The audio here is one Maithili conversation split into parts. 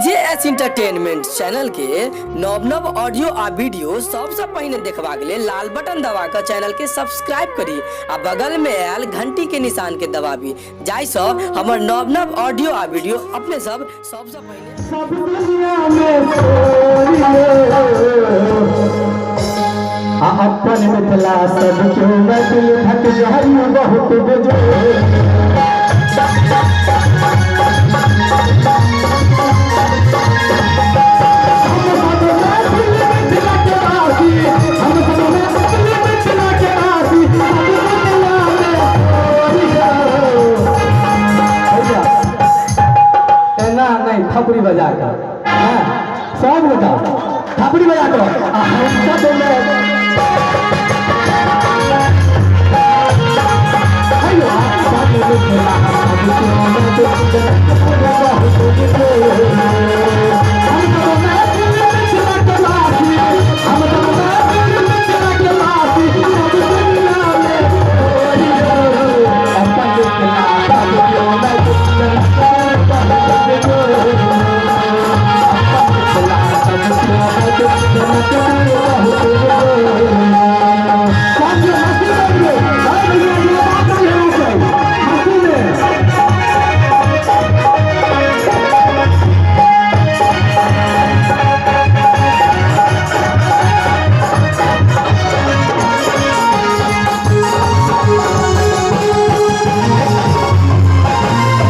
डीजे एस इंटरटेनमेंट चैनल के नव नव ऑडियो आ वीडियो सबसँ पहिने देखबाक लेल लाल बटन दबा कऽ चैनल के सब्सक्राइब करी आ बगल में आयल घंटी के निशान के दबाबी, जाहिसँ हमर नव नव ऑडियो आ वीडियो अपने सब सबसँ पहिने। सब दुनिया में छोड़िए आ अपन मिथिला सब क्यों मैथिल भट जहरी बहुत बेजोड़। हम सब मैथिल मिथिला के वासी, हम सब मैथिल मिथिला के वासी, सब दुनिया में छोड़िए। भैया एना नहीं, थपड़ी बजा कर हाँ, सब बताओ थपड़ी बजा कर आ हम सब में हेलो सब मिथिला सब क्यों मैथिल बहुत बेजोड़। हम सब मैथिल मिथिला के वासी, हम सब मैथिल मिथिला के वासी, सब दुनिया में छोड़िए। अपन मिथिला सब क्यों मैथिल बहुत बेजोड़। अपन मिथिला सब क्यों मैथिल बहुत बेजोड़। सब जो मस्ती करिए, भाई भैया ये बात नहीं होना चाहिए मस्ती में। यही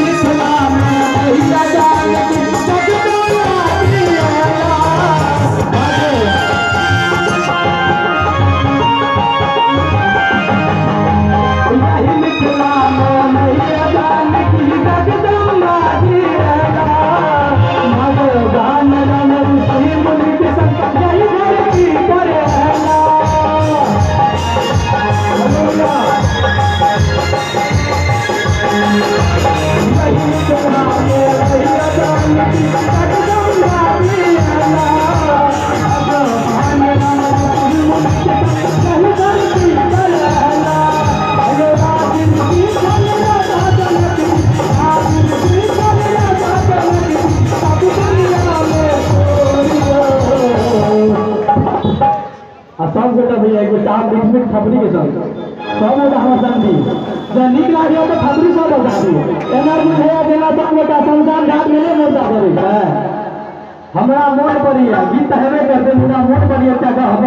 मिथिला में मैया जानकी जगदम्बा दियाला। यही मिथिला में मैया जानकी जगदम्बा दियाला। भगवान राम ऋषि मुनि के संग यही धरती पर आला। यही मिथिला में मैया जानकी जगदम्बा दियाला। भगवान राम ऋषि मुनि के संग यही धरती पर आला। आ सब गोटा भैया एगो चार बीच में थपड़ी के संग सब गोटा हमर संग दी, जब नीक लागे तो थपड़ी सब बजा दी। एना बुझैया जेना सब गोटा शमशान घाट में नहि मुर्दा पड़ै छै। हमरा मोन पड़ैया गीत तऽ हेबे करतै, मुदा मोन पड़ैया एकटा गप।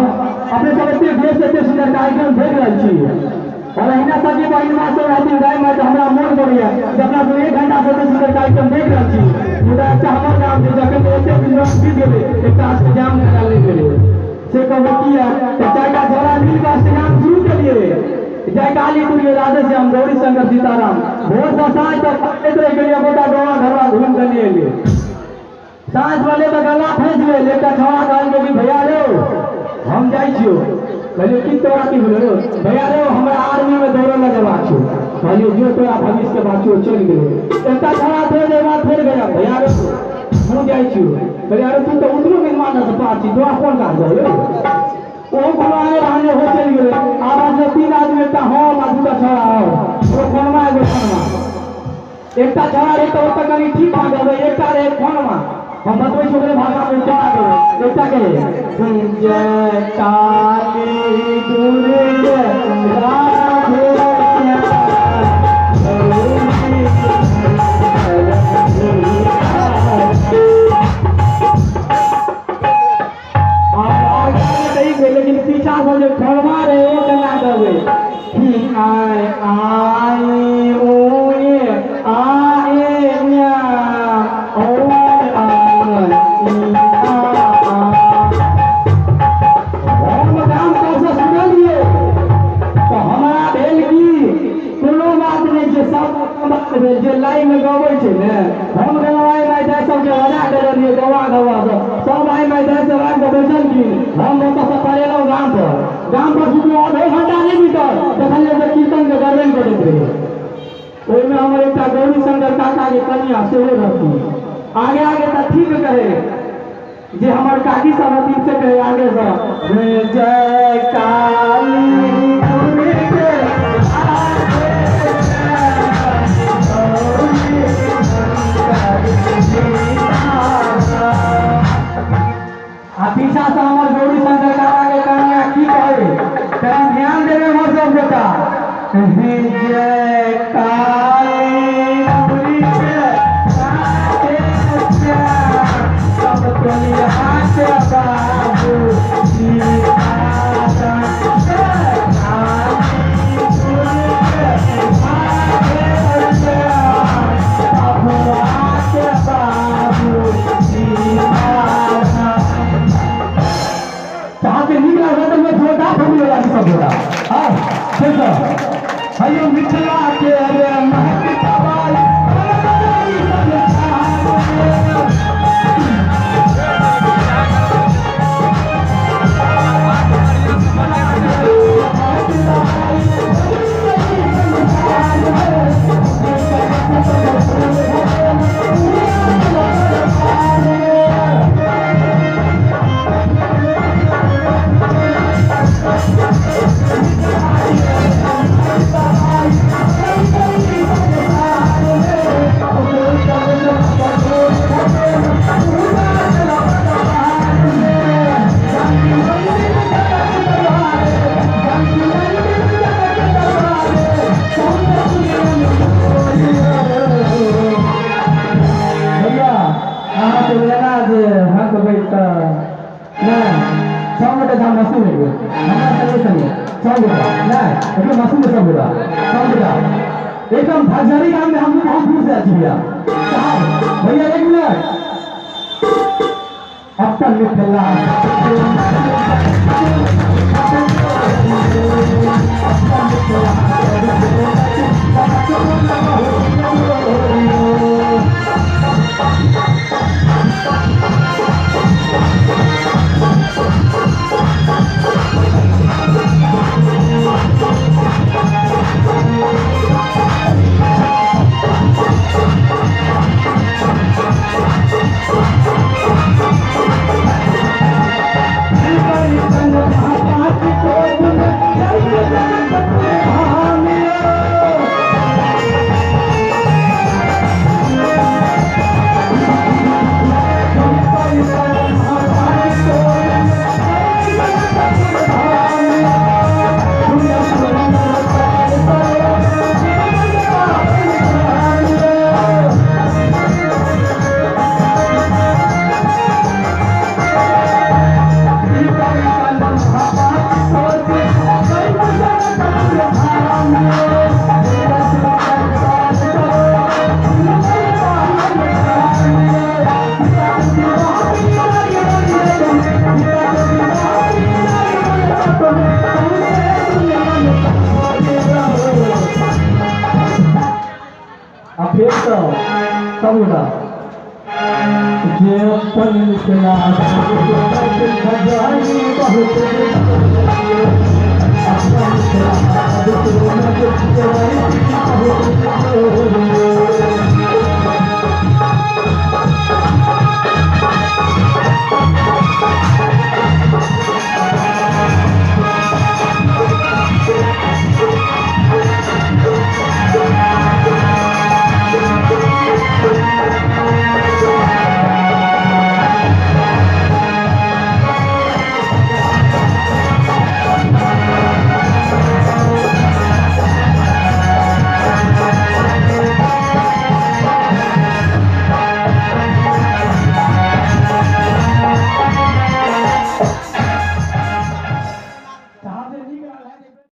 अपने सब एते देश एते सुन्दर कार्यक्रम देख रहल छी और अहिना सखी बहिन माँ सब रहथिन गाय में, तऽ हमरा मोन पड़ैया जे अपना सब 1 घंटा से एते सुन्दर कार्यक्रम देख रहल छी, मुदा एकटा हमर गाम छै जखन एते विद्वान बीत गेलै एकटा अष्टजाम करायल नहि गेलै। से कहबो किया तऽ 4टा झोरा मिल कऽ अष्टजाम शुरू केलिए। जय काली दुर्गे राधे श्याम गौरी शंकर सीताराम। भोर से साँझ तक पढ़ैत रहि गेलियै, गोटा गौआ घरवा घूमि कऽ नहि एलियै। साँझ वाले तऽ गला फँसि गेल। एकटा छौड़ा कहलकै कि भैया रौ हम जाइ छियौ। कहलियै की तोरा की भेलौ रौ? भैया रौ हमरा आर्मी में दौड़ऽ लए जेबाक छौ। कहलियै जो तोरा भविष्य के बात छौ, चलि गेलै। एकटा छौड़ा फेर एहि बात फेर गेलै, भैया रौ हम जाइ छियौ। कहलियै अरे तू तऽ उतरो विद्वान से पार छी, तोरा कोन काज रहौ यौ? ओहो कोनो आने बहाने हो चलि गेलै। आब जे 3 आदमी, एकटा हम आ 2टा छौड़ा आओर, एगो फोनमा एगो फोनमा। एकटा छौड़ा रहै तऽ ओतऽ कनि ठीक ठाक गबै, एकटा रहै फोनमा। हम बतबै छी ओकरे भाषामे केना गबै। एकटा के जय काली दुर्गे राधे लेकिन पीछा से जे फोनमा रहै ओ केना गबै? आय आय ओ ए आ ए न्या ओ आ ई आ आ। हम गाम पर से सुनलियै तऽ हमरा भेल कि कोनो बात नहि छै, सब बात भेल जे लाइन में गबै छै ने। हम गेलहुँ आइ माइ दाइ सबके बजा के देलियै, गौआ गौआ सब सब आइ माइ दाइ सब आबि कऽ बैसलखिन। हम ओतऽ से पड़ेलहुँ गाम पर। गाम पर सुनलहुँ आधो घंटा नहि बीतल, देखलियै जे कीर्तन के गर्दन करैत रहै। ओहिमे हमर एकटा गौरी शंकर काका के कनिया सेहो रहथिन। आगे आगे तऽ ठीक कहै जे हमर काकी सब रहथिन, से कहै आगे से जय काली दुर्गे ध्यान देवे हो सब बेटा। विजय काली पुरी के साथे सब दुनिया के बाबू जी आशा हयो मिथिला के रे महक कबाल एकदम भजरी गाम में हम बहुत दूर से आए भैया साहब। भैया एक मिनट, अपन मिथिला बहुत।